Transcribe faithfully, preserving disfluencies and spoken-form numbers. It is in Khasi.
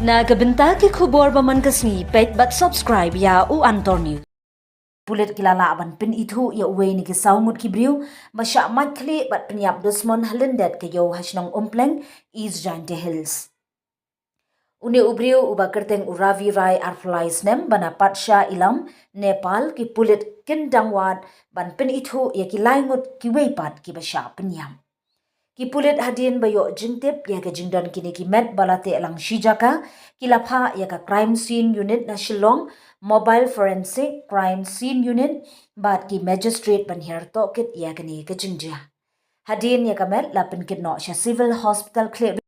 Na ka bynta ki khubor ba man ka sngi, peit bad subscribe ïa u Antor News. Pulit ki la lah ban pynithuh ïa uwei na ki saw ngut ki briew ba shah mait khlieh bad pynïap dusmon ha lyndet ka ïew ha shnong Umpleng, East Jaintia Hills. Une u briew uba kyrteng u Ravi Rai, arphew lai snem, ba na Patsha Ilam, Nepal, ki pulit kin dang wad ban pynithuh ïa ki lai ngut kiwei pat kiba shah pynïap. Ki pulit hadien ba ïoh jingtip ïa ka jingdon kine ki met ba la teh lang shi jaka, ki la phah ïa ka Crime Scene Unit na Shillong, Mobile Forensic Crime Scene Unit bad ki magistrate ban hiar tohkit ïa kane ka jingjia. Hadien ïa ka met la pynkit noh sha Civil Hospital Khlieh